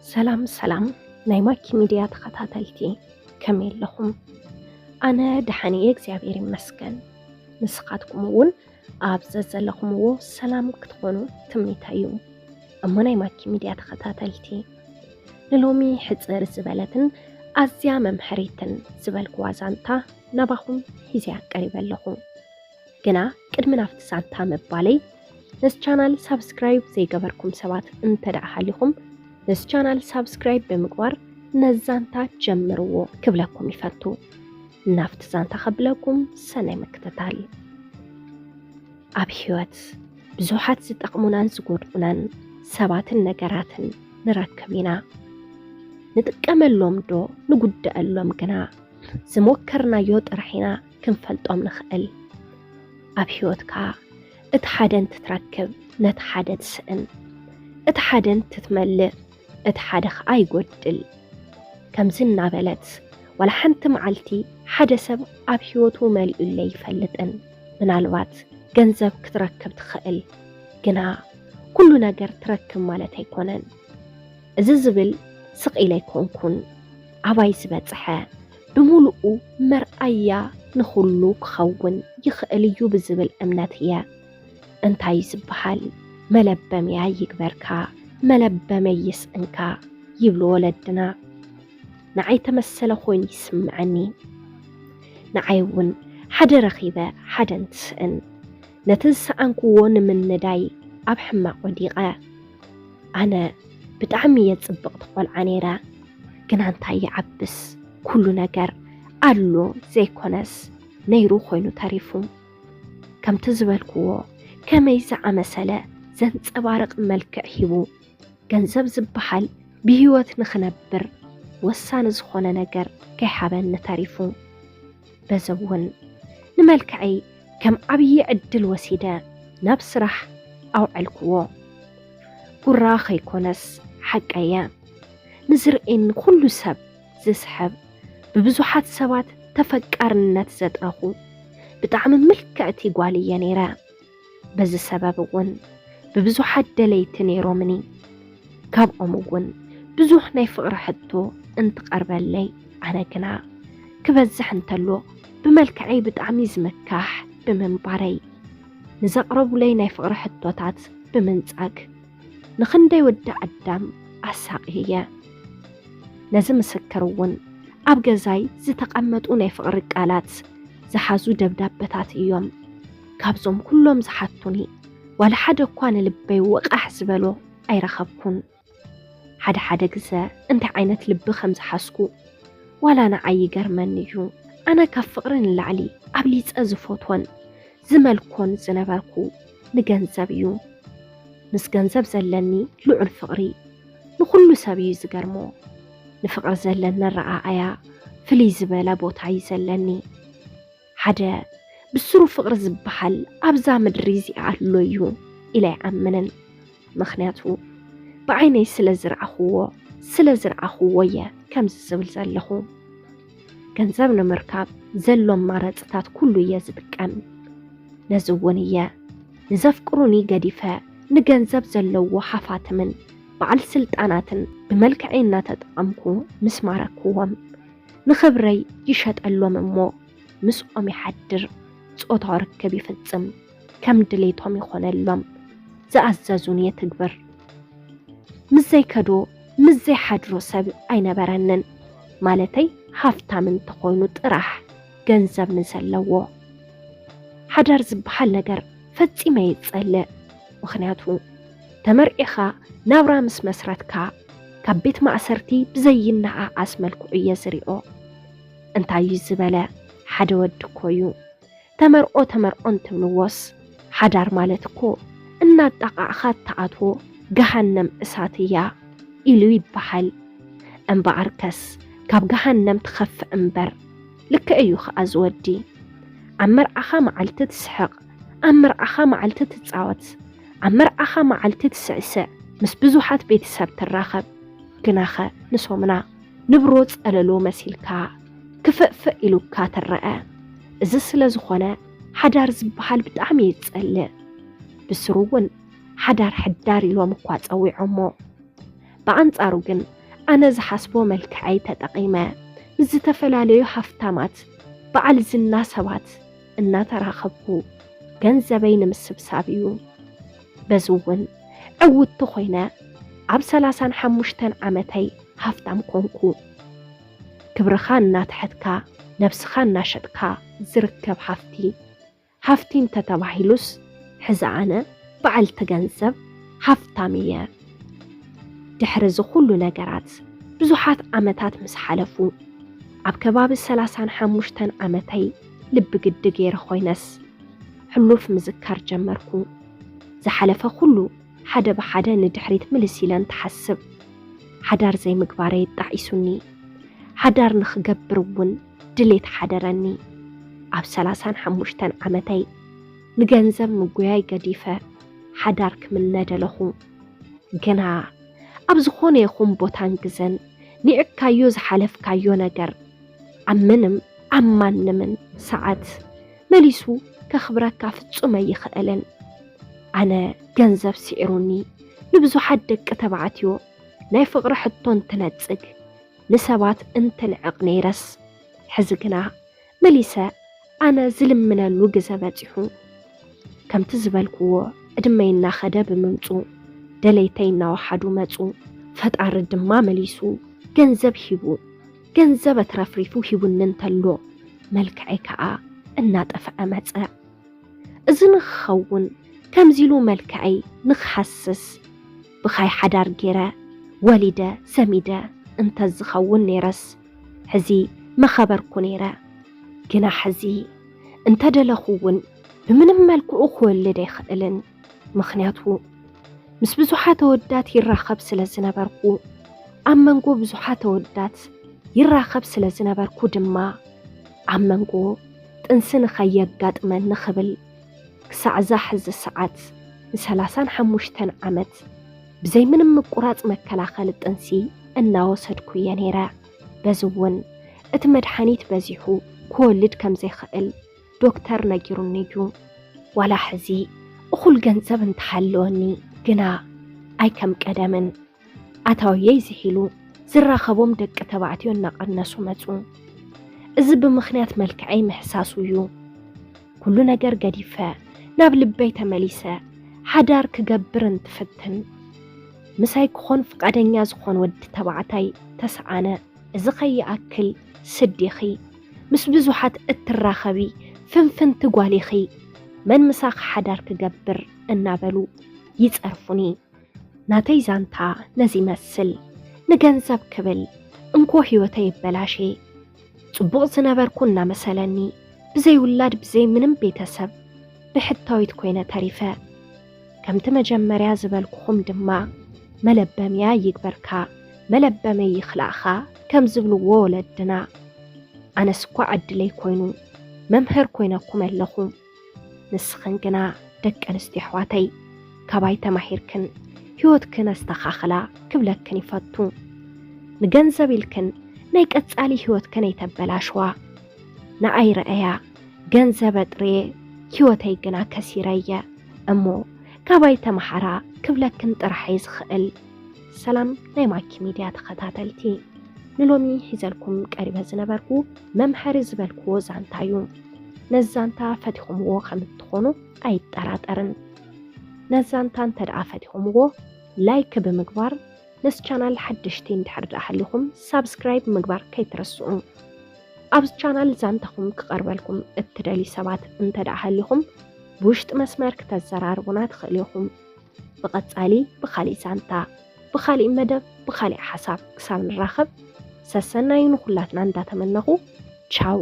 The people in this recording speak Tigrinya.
ሰላም ሰላም ናይ ማኪ ሚድያ ተኸታተልቲ፣ ከመይ ኣለኹም? ኣነ ደሓን እየ፣ እግዚኣብሔር ይመስገን። ንስኻትኩም እውን ኣብ ዘዘለኹምዎ ሰላም ክትኾኑ ትምኒተይ እዩ። እሞ ናይ ማኪ ሚድያ ተኸታተልቲ፣ ንሎሚ ሕጽር ዝበለትን ኣዝያ መምሐሪትን ዝበልክዋ ዛንታ ናባኹም ሒዘያ ቀሪበ ኣለኹ። ግና ቅድሚ ናብቲ ዛንታ ምባለይ፣ ነዚ ቻናል ሳብስክራይብ ዘይገበርኩም ሰባት እንተ ደኣ ሃሊኹም፣ ነዚ ቻናል ሳብስክራይብ ብምግባር ነዚ ዛንታ ጀምርዎ ክብለኩም ይፈቱ። ናብቲ ዛንታ ከብለኩም ሰናይ ምክትታል። ኣብ ህይወት ብዙሓት ዝጠቕሙናን ዝጎድኡናን ሰባትን ነገራትን ንረክብ ኢና። ንጥቀመሎም ዶ ንጉደኣሎም ግና ዝሞከርናዮ ጥራሕ ኢና ክንፈልጦም ንኽእል። ኣብ ህይወትካ እቲ ሓደ እንትትረክብ ነቲ ሓደ ትስእን፣ እቲ ሓደ እንትትመልእ እቲ ሓደ ኸኣ ይጎድል። ከምዚ እናበለት ዋላ ሓንቲ መዓልቲ ሓደ ሰብ ኣብ ህይወቱ መሊኡለይ ይፈልጥን። ምናልባት ገንዘብ ክትረክብ ትኽእል፣ ግና ኩሉ ነገር ትረክብ ማለት ኣይኮነን። እዚ ዝብል ስቕ ኢለ ኣይኮንኩን። ኣባይ ዝበጽሐ ብምሉኡ መርኣያ ንኹሉ ክኸውን ይኽእል እዩ ብዝብል እምነት እየ። እንታይ እዩ ዝበሃል? መለበምያ ይግበርካ፣ መለበመይ ይስእንካ ይብሉ ወለድና። ንዓይ ተመሰለ ኮይኑ ይስምዐኒ። ንዓይ እውን ሓደ ረኺበ ሓደ እንትስእን፣ ነቲ ዝሰኣንክዎ ንምንዳይ ኣብ ሕማቕ ወዲቐ። ኣነ ብጣዕሚ እየ ጽብቕቲ ቆልዓ ነይረ፣ ግና እንታይ ይዓብስ፣ ኩሉ ነገር ኣሎ ዘይኮነስ ነይሩ ኮይኑ ተሪፉ። ከምቲ ዝበልክዎ፣ ከመይ ዝኣመሰለ ዘንጸባርቕ መልክዕ ሂቡ። ገንዘብ ዝበሃል ብህይወት ንኽነብር ወሳኒ ዝኾነ ነገር ከይሃበኒ ተሪፉ። በዚ እውን ንመልክዐይ ከም ዓብዪ ዕድል ወሲደ ናብ ስራሕ ኣውዐልክዎ። ጉራ ከይኮነስ ሓቀየ። ንዝርእየኒ ኩሉ ሰብ ዝስሕብ፣ ብብዙሓት ሰባት ተፈቃርነት ዘጥረኹ ብጣዕሚ ምልክዕቲ ጓል እየ ነይረ። በዚ ሰበብ እውን ብብዙሓት ደለይቲ ነይሮምኒ። ካብኦም እውን ብዙሕ ናይ ፍቕሪ ሕቶ እንትቐርበለይ፣ ኣነ ግና ክበዝሕ እንተሎ ብመልክዐይ ብጣዕሚ ዝምካሕ ብምንባረይ፣ ንዘቕረቡለይ ናይ ፍቕሪ ሕቶታት ብምንጻግ ንኽንደይ ወዲ ኣዳም ኣሳቕየየ። ነዚ ምስክር እውን ኣብ ገዛይ ዝተቐመጡ ናይ ፍቕሪ ቃላት ዝሓዙ ደብዳበታት እዮም። ካብዞም ኩሎም ዝሓቱኒ ዋላ ሓደ እኳ ንልበይ ወቓሕ ዝበሎ ኣይረኸብኩን። ሓደ ሓደ ግዘ እንታይ ዓይነት ልቢ ከም ዝሓዝኩ ዋላ ንዓይ ይገርመኒ እዩ። ኣነ ካብ ፍቕሪ ንላዕሊ ኣብሊፀ ዝፈትዎን ዝመልኮን ዝነበርኩ ንገንዘብ እዩ። ምስ ገንዘብ ዘለኒ ልዑል ፍቕሪ ንኹሉ ሰብ እዩ ዝገርሞ። ንፍቕሪ ዘለኒ ኣረኣእያ ፍልይ ዝበለ ቦታ እዩ ዘለኒ። ሓደ ብስሩ ፍቕሪ ዝበሃል ኣብዛ ምድሪ እዚኣ ኣሎ እዩ ኢለ ኣይኣምንን። ምኽንያቱ ብዓይነይ ስለ ዝረኣኽዎ፣ ስለ ዝረኣኽዎ እየ ከምዚ ዝብል ዘለኹ። ገንዘብ ንምርካብ ዘሎ ኣማራፅታት ኩሉ እየ ዝጥቀም። ነዚ እውን እየ ንዘፍቅሩኒ ገዲፈ ንገንዘብ ዘለዎ ሃፋትምን በዓል ስልጣናትን ብመልክዐይ እናተጠቐምኩ ምስ ማረክዎም ንኽብረይ ይሸጠሎም እሞ ምስኦም ይሓድር፣ ጾታዊ ርክብ ይፍጽም፣ ከም ድሌቶም ይኾነሎም፣ ዝኣዘዙን የትግብር። ምስ ዘይከዶ ምስ ዘይሓድሮ ሰብ ኣይነበረንን፣ ማለተይ ሃፍታም እንተኾይኑ ጥራሕ ገንዘብ ንዘለዎ። ሓዳር ዝበሃል ነገር ፈጺመ ይጸልእ፣ ምኽንያቱ ተመርዒኻ ናብራ ምስ መስረትካ ካብ ቤት ማእሰርቲ ብዘይነኣኣስ መልክዑ እየ ዝሪኦ። እንታይ እዩ ዝበለ ሓደ ወዲ እኮ እዩ። ተመርዖ ተመርዖ እንትብልዎስ ሓዳር ማለት እኮ እናጣቓዕኻ እትኣትዎ ገሃነም እሳት እያ ኢሉ ይበሃል። እምበኣርከስ ካብ ገሃነም ትኸፍእ እምበር። ልክዕ እዩ ኸኣ ዝወዲ። ኣብ መርዓኻ መዓልቲ ትስሕቕ፣ ኣብ መርዓኻ መዓልቲ ትጻወት፣ ኣብ መርዓኻ መዓልቲ ትስዕስዕ፣ ምስ ብዙሓት ቤተሰብ ትራኸብ። ግናኸ ንሶምና ንብሮ ጸለሎ መሲልካ ክፍእፍእ ኢሉካ ትረአ። እዚ ስለ ዝኾነ ሓዳር ዝበሃል ብጣዕሚ እዩ ዝጸልእ። ብስሩ እውን ሓዳር ሕዳር ኢሎም እኳ ጸዊዖሞ። ብኣንጻሩ ግን ኣነ ዝሓስቦ መልክዐይ ተጠቒመ ምስ ዝተፈላለዩ ሃፍታማት በዓል ዝና ሰባት እናተራኸብኩ ገንዘበይ ንምስብሳብ እዩ። በዚ እውን ዕውትቲ ኮይነ ኣብ ሰላሳን ሓሙሽተን ዓመተይ ሃፍታም ኮንኩ። ክብርኻ እናትሐትካ ነብስኻ እናሸጥካ ዝርከብ ሃፍቲ። ሃፍቲ እንተተባሂሉስ ሕዚ ኣነ በዓልቲ ገንዘብ ሃፍታም እየ። ድሕሪ እዚ ኩሉ ነገራት ብዙሓት ዓመታት ምስ ሓለፉ ኣብ ከባቢ ሰላሳን ሓሙሽተን ዓመተይ ልቢ ግዲ ገይረ ኮይነስ ሕሉፍ ምዝካር ጀመርኩ። ዝሓለፈ ኩሉ ሓደ ብሓደ ንድሕሪት ምልስ ኢለ እንትሓስብ ሓዳር ዘይምግባረይ ጣዒሱኒ። ሓዳር ንኽገብር እውን ድሌት ሓደረኒ። ኣብ ሰላሳን ሓሙሽተን ዓመተይ ንገንዘብ ምጉያይ ገዲፈ ሓዳር ክምነ ደለኹ። ግና ኣብ ዝኾነ ይኹን ቦታን ግዘን ኒዕካዮ ዝሓለፍካዮ ነገር ኣብ ምንም ኣብ ማንምን ሰዓት መሊሱ ከኽብረካ ፍጹም ኣይኽእልን። ኣነ ገንዘብ ስዒሩኒ ንብዙሓት ደቂ ተባዕትዮ ናይ ፍቕሪ ሕቶ እንትነጽግ ንሰባት እንትንዕቕ ነይረስ ሕዚ ግና መሊሰ ኣነ ዝልምነሉ ግዘ በጺሑ። ከምቲ ዝበልክዎ ዕድመይ እናኸደ ብምምጹ ደለይተይ እናወሓዱ መጹ። ፈጣሪ ድማ መሊሱ ገንዘብ ሂቡ ገንዘብ ኣትረፍሪፉ ሂቡኒ እንተሎ መልክዐይ ከኣ እናጠፍዐ መጸ። እዚ ንኽኸውን ከምዚ ኢሉ መልክዐይ ንኽሃስስ ብኻይ ሓዳር ገይረ ወሊደ ሰሚደ እንተዝኸውን ነይረስ ሕዚ መኸበርኩ ነይረ። ግና ሕዚ እንተደለኹ እውን ብምንም መልክዑ ክወልድ ኣይኽእልን። ምኽንያቱ ምስ ብዙሓት ኣወዳት ይራኸብ ስለ ዝነበርኩ ኣብ መንጎ ብዙሓት ኣወዳት ይራኸብ ስለ ዝነበርኩ ድማ ኣብ መንጎ ጥንሲ ንኸየጋጥመኒ ክብል ክሳዕ እዛ ሕዚ ሰዓት ንሰላሳን ሓሙሽተን ዓመት ብዘይ ምንም ምቁራጽ መከላኸሊ ጥንሲ እናወሰድኩ እየ ነይረ። በዚ እውን እቲ መድሓኒት በዚሑ ክወልድ ከም ዘይኽእል ዶክተር ነጊሩኒ እዩ። ዋላ ሕዚ እኹል ገንዘብ እንተሃለወኒ ግና ኣይከም ቀደምን። ኣታውየይ ዝሒሉ ዝራኸቦም ደቂ ተባዕትዮ እናቐነሱ መጹ። እዚ ብምኽንያት መልክዐይ ምሕሳሱ እዩ። ኩሉ ነገር ገዲፈ ናብ ልበይ ተመሊሰ ሓዳር ክገብር እንትፍትን ምሳይ ክኾን ፍቓደኛ ዝኾን ወዲ ተባዕታይ ተሰኣነ። እዚ ከይኣክል ስዲኺ ምስ ብዙሓት እትራኸቢ ፍንፍንቲ ጓሊኺ መን ምሳኺ ሓዳር ክገብር እናበሉ ይጸርፉኒ። ናተይ ዛንታ ነዚ ይመስል። ንገንዘብ ክብል እንኮ ህይወተይ ይበላሸ። ጽቡቕ ዝነበርኩ እናመሰለኒ ብዘይ ውላድ ብዘይ ምንም ቤተሰብ ብሕታዊት ኮይነ ተሪፈ። ከምቲ መጀመርያ ዝበልኩኹም ድማ መለበምያ ይግበርካ መለበመይ ይኽላእኻ ከም ዝብልዎ ወለድና። ኣነስ እኳ ዕድለይ ኮይኑ መምህር ኮይነኩም ኣለኹ። ንስኽን ግና ደቂ ኣንስትዮ ኣሕዋተይ ካባይ ተማሂርክን ህይወትክን ኣስተኻኽላ ክብለክን ይፈቱ። ንገንዘብ ኢልክን ናይ ቀጻሊ ህይወትክን ኣይተበላሽዋ። ንኣይ ረኣያ ገንዘብ ኣጥርየ ህይወተይ ግና ከሲረየ እሞ ካባይ ተመሃራ ክብለክን ጥራሕ እየ ዝኽእል። ሰላም ናይ ማኪ ሚድያ ተኸታተልቲ፣ ንሎሚ ሒዘልኩም ቀሪበ ዝነበርኩ መምሃሪ ዝበልክዎ ዛንታ እዩ። ነዚ ዛንታ ፈቲኹምዎ ከም እትኾኑ ኣይጠራጠርን። ነዚ ዛንታ እንተ ደኣ ፈቲኹምዎ ላይክ ብምግባር ነዚ ቻናል ሓደሽቲ እንድሕር ደኣ ሃሊኹም ሳብስክራይብ ምግባር ከይትረስዑ። ኣብዚ ቻናል ዛንታኹም ክቐርበልኩም እትደልዩ ሰባት እንተ ደኣ ሃሊኹም ብውሽጢ መስመር ክተዘራርቡና ትኽእሉ ኢኹም። ብቐጻሊ ብኻሊእ ዛንታ፣ ብኻሊእ መደብ፣ ብኻሊእ ሓሳብ ክሳብ ንራኸብ ሰሰናዩ ንኹላትና እንዳተመነኹ ቻው።